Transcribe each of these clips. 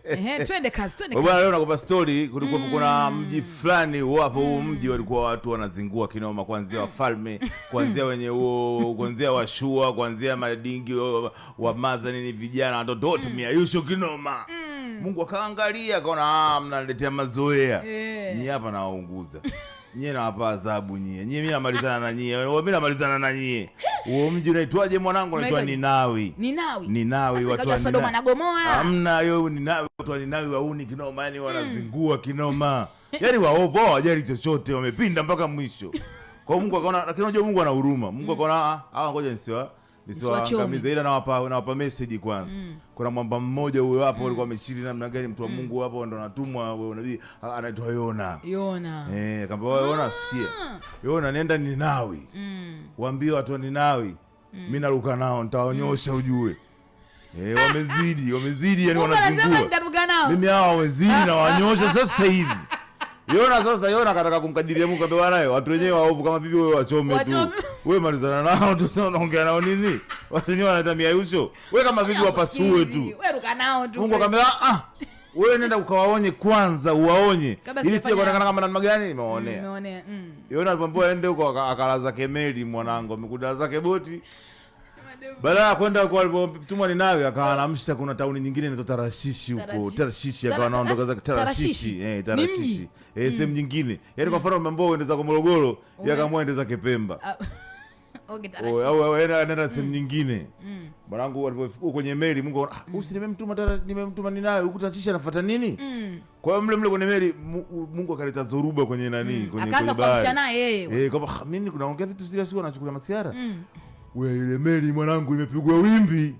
Ehe, twende kazi, twende kazi. Bwana, leo nakupa story. Kulikuwa kuna mji fulani wapo, huu mji walikuwa watu wanazingua kinoma, kuanzia wafalme, kuanzia wenye huo, kuanzia washua, kuanzia madingi wa maza nini, vijana watoto wote miayusho kinoma. Mungu akaangalia akaona, mnaletea mazoea. Nyie hapa nawaunguza. Nyie nawapa adhabu nyie. Nyie mimi namalizana na nyie. Wewe mimi namalizana na nyie. Huo mji unaitwaje mwanangu? Unaitwa Ninawi. Ninawi. Ninawi, watu wa Sodoma na Gomora. Hamna, yo Ninawi, watu wa Ninawi wauni kinoma, yani wanazingua kinoma. Yaani waovu hawajali chochote, wamepinda mpaka mwisho. Kwa Mungu akaona, lakini unajua Mungu ana huruma. Mungu akaona, hawa ngoja nisiwaangamize, ila nawapa message kwanza. Kuna mwamba mmoja huyo hapo alikuwa amechili namna gani, mtu wa Mungu hapo ndo anatumwa huyo nabii, anaitwa Yona. Yona. Akamwambia wewe Yona, sikia. Yona, nenda Ninawi. Waambie watu wa Ninawi, mimi naruka nao, nitaonyosha ujue. Wamezidi, yani wanazingua. Mimi hawa wamezidi na wanyosha sasa hivi. Yona sasa, Yona akataka kumkadiria Mungu, akamwambia bwana, watu wenyewe waovu kama vipi, wewe wachome tu. Wewe malizana nao tu, sasa unaongea nao nini? Watu wenyewe wanatamia yusho. Wewe kama vipi wapasue tu. Wewe ruka nao tu. Mungu akamwambia, wewe nenda ukawaonye kwanza, uwaonye. Ili sije kuonekana kama namna gani nimewaonea. Nimeonea. Yona alipoambiwa aende huko akalaza kemeli mwanangu, amekuda zake boti. Baada ya kwenda huko alipotumwa Ninawi, akawa anamsha kuna tauni nyingine inaitwa Tarashishi huko. Tarashishi, akawa anaondoka zake Tarashishi. Tarashishi. Sehemu nyingine. Yaani kwa mfano umeambiwa uende zako Morogoro, yeye akaamua aende zake Pemba. Okay, Tarashishi. Au anaenda sehemu nyingine. Mwanangu alipofika kwenye meli, Mungu akaona, huyu si nimemtuma Ninawi, huku Tarashishi anafuata nini? Kwa hiyo mle kwenye meli Mungu akaleta zoruba kwenye nani, kwenye akaanza kuamsha naye yeye. Kwamba mimi kunaongea vitu serious, anachukulia masiara. Wewe ile meli mwanangu imepigwa wimbi.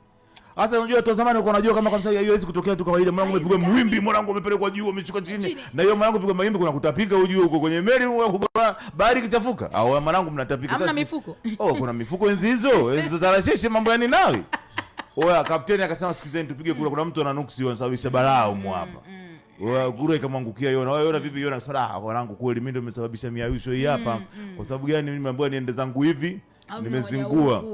Sasa unajua watu wa zamani walikuwa wanajua kama kabisa haiwezi kutokea tu kawaida. Mwanangu umepigwa mwimbi, mwanangu umepelekwa juu, umeshuka chini. Na hiyo mwanangu pigwa mawimbi kuna kutapika ujue huko kwenye meli, bahari ikichafuka. Au mwanangu mnatapika. Hamna mifuko. Oh, kuna mifuko enzi hizo, enzi za Tarashishi, mambo ya Ninawi. Oya, kapteni akasema sikizeni tupige kura, kuna mtu ana nuksi anasababisha balaa humu hapa. Oya, kura ikamwangukia Yona. Oya, Yona vipi? Yona akasema, mwanangu kweli mimi ndio nimesababisha miayusho hii hapa. Kwa sababu gani mimi nimeambiwa niende zangu hivi? Nimezingua.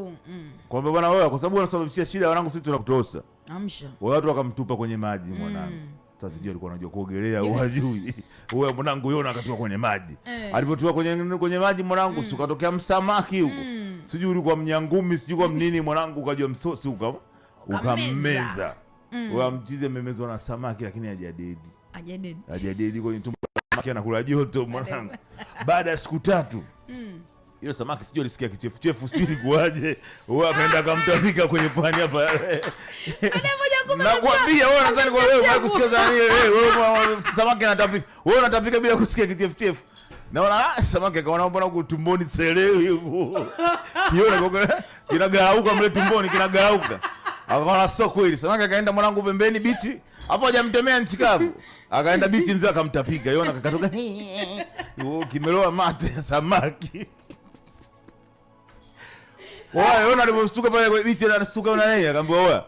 Kwamba bwana wewe kwa sababu unasababishia shida wanangu, sisi tunakutosa. Amsha. Watu wakamtupa kwenye maji mwanangu. Sasa sijui alikuwa anajua kuogelea au hajui. Wewe mwanangu Yona akatoka kwenye maji. Alipotoka kwenye maji mwanangu, si ukatokea msamaki huko. Sijui ulikuwa mnyangumi, sijui kwa nini mwanangu ukajua msosi ukammeza. Wewe mchize mmemezwa na samaki lakini hajadedi. Hajadedi. Hajadedi kwenye tumbo samaki anakula joto mwanangu. Baada ya siku 3 yule samaki sijui alisikia kichefuchefu, sijui ilikuwaje. Wewe akaenda akamtapika kwenye pwani hapa. Nakwambia wewe unadhani kwa wewe unataka kusikia za nini? Wewe samaki anatapika. Wewe unatapika bila kusikia kichefuchefu. Naona samaki akaona mbona huko tumboni selewi huko. Kiona kinagauka mle tumboni kinagauka. Akaona sio kweli. Samaki akaenda mwanangu pembeni bichi. Afu hajamtemea nchi kavu. Akaenda bichi mzee akamtapika. Yona akakatoka. Kimeloa mate ya samaki. Oya, Yona alipostuka pale kwa bichi anastuka na yeye akamwambia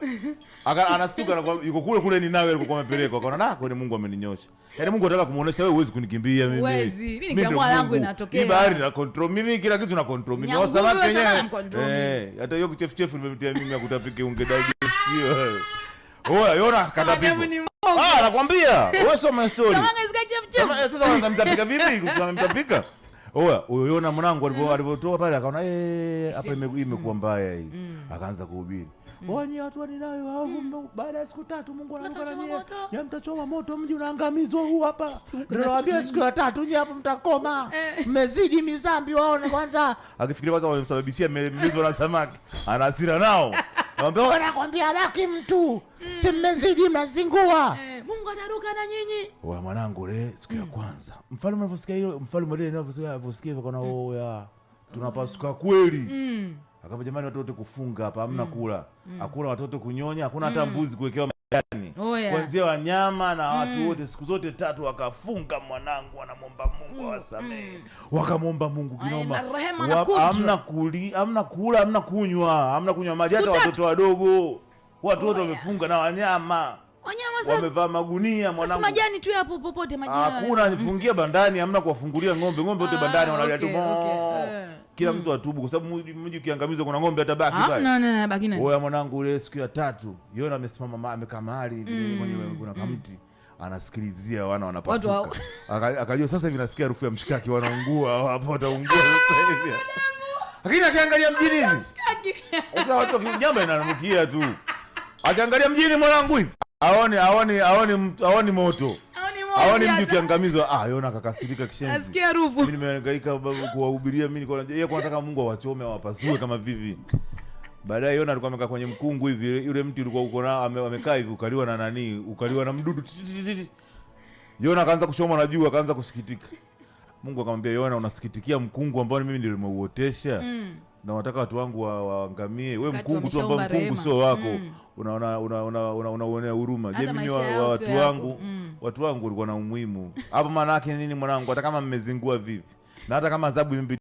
oya. Anastuka na yuko kule kule Ninawi alikokuwa amepelekwa. Akaona na kwani Mungu ameninyosha. Yaani Mungu anataka kumuonesha wewe huwezi kunikimbia mimi. Huwezi. Mimi nikiamua langu inatokea. Hii bahari na control mimi, kila kitu na control mimi. Wao samaki wenyewe. Hata hiyo kichefuchefu nimemtia mimi akutapike unge digest hiyo. Oya, Yona akatapika. Nakwambia. Wewe soma story. Samaki zikachefuchefu. Sasa wanamtapika vipi? Wanamtapika. Oya, huyo Yona mwanangu alipotoka pale akaona hapa imekuwa mbaya hii. Akaanza kuhubiri. Oya, nyie watu wa Ninawi waovu, baada ya siku 3 Mungu anaruka na nyie. Nyie mtachoma moto, mji unaangamizwa huu hapa. Ndio nawaambia siku ya 3 nyie hapo mtakoma. Mmezidi mizambi waone kwanza. Akifikiria kwanza wamemsababishia mmezo na samaki. Ana hasira nao. Anamwambia wewe, nakwambia baki mtu. Si mmezidi mnazingua. Mungu ataruka na nyinyi. Oya mwanangu le siku ya kwanza. Mfalme aliposikia hilo, mfalme ile aliposikia hivyo akaona oya tunapasuka kweli. Akamwambia jamani watu wote kufunga hapa, hamna kula. Hakuna watoto kunyonya, hakuna hata mbuzi kuwekewa majani. Kuanzia wanyama na watu wote siku zote 3 wakafunga mwanangu, wanamuomba Mungu awasamehe. Wakamuomba Mungu kinoma. Hamna kula, hamna kunywa, hamna kunywa maji hata watoto wadogo. Watu wote wamefunga na wanyama. Wanyama sasa Wamevaa magunia sasa mwanangu. Majani tu yapo popote majani. Hakuna, nifungia bandani, hamna kuwafungulia ng'ombe. Ng'ombe wote bandani wanalia tu. Okay, Moo. okay. Kila mtu atubu kwa sababu mji ukiangamizwa kuna ng'ombe atabaki pale. Hamna, na baki nani? Oya mwanangu, ile siku ya tatu Yona amesimama amekaa mahali hivi kwenye kuna kamti anasikilizia wana wanapasuka. Watu Akajua sasa hivi nasikia harufu ya mshikaki, wanaungua hapo, wataungua sasa hivi. Lakini akiangalia mjini hivi. Sasa watu nyama inanukia tu. Akiangalia mjini mwanangu hivi, aone moto. Aone moto. Aone mji Hata. ukiangamizwa. Yona akakasirika kishenzi. Asikia harufu. Mimi nimehangaika kuwahubiria, mimi nilikuwa najua yeye kwa anataka Mungu awachome awapasue kama vipi. Baadaye Yona alikuwa amekaa kwenye mkungu hivi, yule mti ulikuwa uko na amekaa hivi, ukaliwa na nani? Ukaliwa na mdudu. Ti, ti, ti, ti. Yona akaanza kuchomwa na jua, akaanza kusikitika. Mungu akamwambia Yona, unasikitikia mkungu ambao mimi ndio nimeuotesha? Na unataka watu wangu waangamie. Wewe Wakati mkungu tu ambao wameshaomba mkungu rehema. sio wako. Unaona, unauonea huruma. Je, Hata mimi maisha yao watu sio yako. wangu, watu wangu walikuwa na umuhimu. Hapo maana yake nini mwanangu? Hata kama mmezingua vipi? Na hata kama adhabu imepitiliza